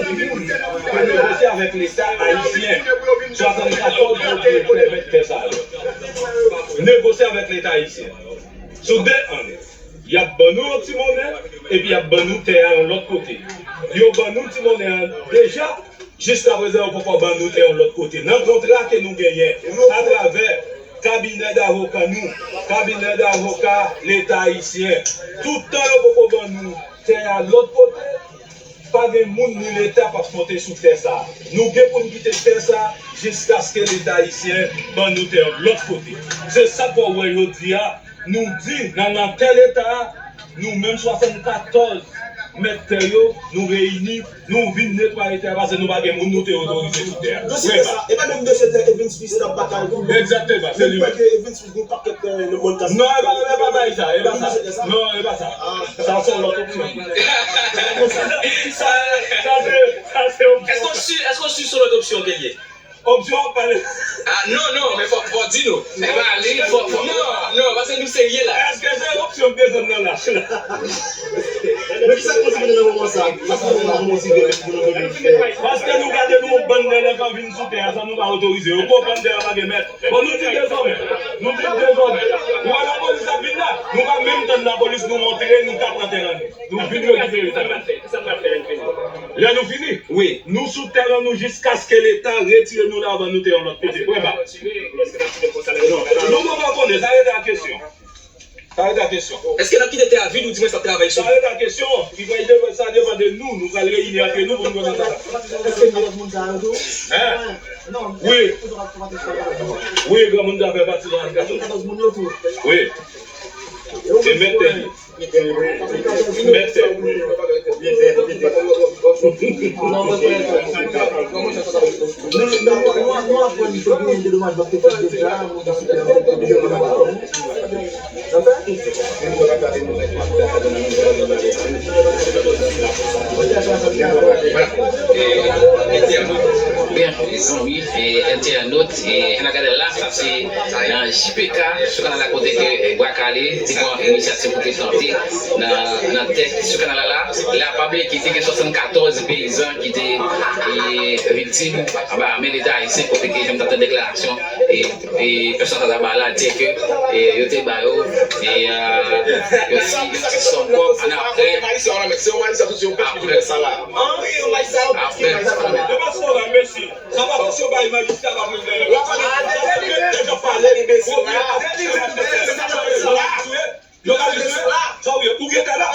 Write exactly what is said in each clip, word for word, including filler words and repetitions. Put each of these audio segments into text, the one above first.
Pou negosye avèk Leta ayisyen. Swasannkatòz yo dwe pèmèt tè sa yo. Negosye avèk Leta ayisyen. Sou de ang. Y ap ban nou yon ti monnen, epi y ap ban nou tè a yon lòt kote. Yo ban nou ti monnen an deja, jiskaprezan yo poko ban nou tè yon lòt kote. Nan kontra ke nou genyen atravè kabinè davoka nou, kabinè davoka Leta ayisyen, toutan yo poko ban nou tè a lòt kote, pa gen moun ni Leta k ap monte sou tè sa a. Nou gen pou n kite tè sa a jiskaske Leta ayisyen ban nou tè yon lòt kote. Se sa k fè w wè jodi a, nou di nan, nan tè Leta a, nou menm swasannkatòz mèt tè yo, nou reyini, nou vin netwaye tè a, paske nou pa gen moun nou te otorize sou tè a. Dosye tè sa, e pa menm dosye tè Evens Smith t ap batay pou li. Egzakteman, se li menm. Menm ke Evens Smith gen yon pakèt tè nan mòn Kastèl. Non, e pa, e pa bagay sa, e pa sa. Non, e pa sa. Sa se yon lòt opsyon. Sa, sa se, sa se yon Èske w si, èske w si se yon lòt opsyon ke l ye? Opsyon w ap pale. Ah, non, non, men fòk, fòk di nou. E pa li, fòk, fòk. Non, non, paske nou serye la. Èske se opsyon k desann nan lach la? Men kisa k motive nou nan moman sa? Sa se moman motive nou pou nou vin fè. Paske nou gade nou yon bann nèg k ap vin sou tè a san nou pa otorize yo. Gwo bann tè a pa gen mèt. Bon, nou di dezòmè. Nou di dezòmè. Ou wè lapolis ap vin la, nou pa menm tann lapolis nou montre nou ka pran tè a nou. Nou vin rekipere tè a. Lè nou fini, wi, nou sou tè a nou jiskaske Leta retire nou la, ban nou tè yon lòt kote. Pwen ba. Nou poko konnen, sa rete a kesyon. Sa rete a kesyon. Èske n ap kite tè a vid ou di mwen sa ap travay sou li? Sa rete a kesyon. Li pral depann, sa depann de nou. Nou pral reyini antre nou pou nou konnen sa. Èske gen lòt moun sa yo tou? Hein? Wi. Wi, granmoun sa fè pati nan katòz moun yo tou. Wi. E mèt tè li. Mèt tè. Byen, zanmi, e, entènot, e, jan n ap gade l la, sa se nan J P K, sou kanal la kote ke, e, Bwa Kale te pran inisyativ pou te plante nan, nan tè sou kanal la la. La, pa bliye ke te gen swasannkatòz peyizan ki te, e, viktim anba men Leta ayisyen, kote ke jan m t ap tande deklarasyon, e, e, pèsonaj la ba la, di ke, e, yo te ba yo, e, e, yo ti, yo ti sòm kòb, ann apre, apre, apre, Sa pa fòs yo bay majistra pa pou l fè. L ap pale de mèt tè k ap pale. Yo ka jis la. Sa w ye? Ou gen tè la?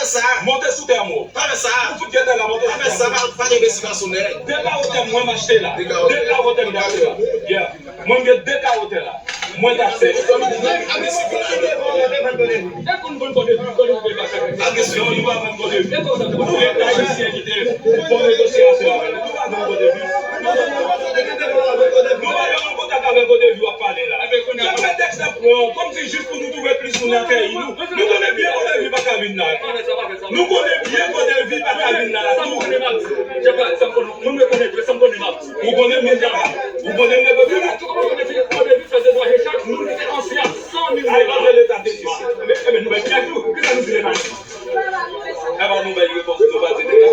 Monte sou tè mwen. Ou fout gen tè la, monte sou tè mwen. De kawo tè mwen m achte la. De kawo tè m achte la. Yeah. Mwen m gen de kawo tè la. Mwen takse. Non, nou pa vann Godevi. Ou wè ayisyen ki te fè yon negosyasyon avè nou. Nou pa vann Godevi. Nou pa gen kontak avè Godevi w ap pale la. Kèl pretèks n ap pran kòmsi jis pou nou twouve plis moun akèyi nou? Nou konnen byen Godevi pa ka vin la. Nou konnen byen Godevi pa ka vin la tou. Ou konnen moun sa. Ou konnen m deja. Ou konnen m deja. Ay, pa fè leta kesyon. Ebyen, nou bay pyès tou. Kisa nou di leta? Epa nou bay repons nou pa di leta.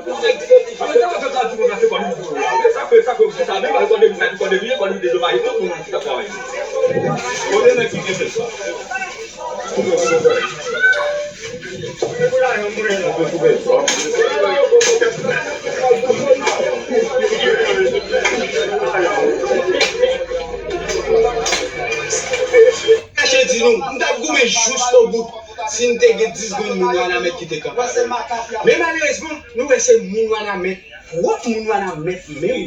Sa fè, sa fè, sa fè, sa fè, sa fè, sa fè, tout moun ki t ap travay. Kote nèg ki gen tèt sa? Kache di nou, m t ap goumen jouskobout si n te gen dis grenn moun Wanament ki te kanpe avè nou. Men malerezman, nou wè se moun Wanament, pwòp moun Wanament menm,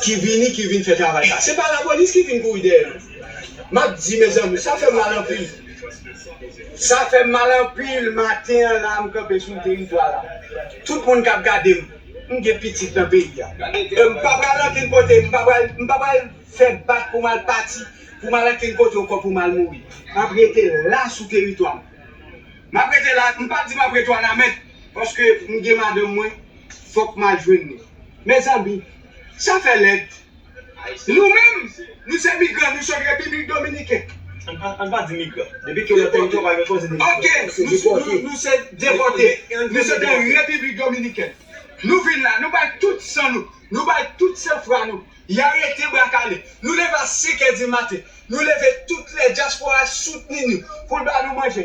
ki vini, ki vin fè travay sa. Se pa lapolis ki vin kouri dèyè nou. M ap di, mezanmi, sa fè m mal anpil. Sa fè m mal anpil maten an la, m kanpe sou teritwa la. Tout moun k ap gade m, m gen pitit nan peyi a. E m pa pral ankenn kote, m pa pral, m pa pral fè bak pou m al pati, pou m al ankenn kote ankò pou m al mouri. M ap rete la sou teritwa m. M ap rete la, m pa di m ap rete Wanament, paske m gen madanm mwen, fòk m al jwenn li. Mezanmi, sa fè lèd. Nou menm, nou se migran, nou sot Repiblik Dominiken. Ann pa, ann pa di migran. Depi ke w nan teritwa pa gen koze de migran. Ok, nou, nou, nou se depòte. Nou sot nan Repiblik Dominiken. Nou vin la, nou bay tout san nou, nou bay tout sanfra nou. Y arete bra kale. Nou leve a senk è di maten. Nou leve tout lè dyaspora soutni nou pou l ba nou manje.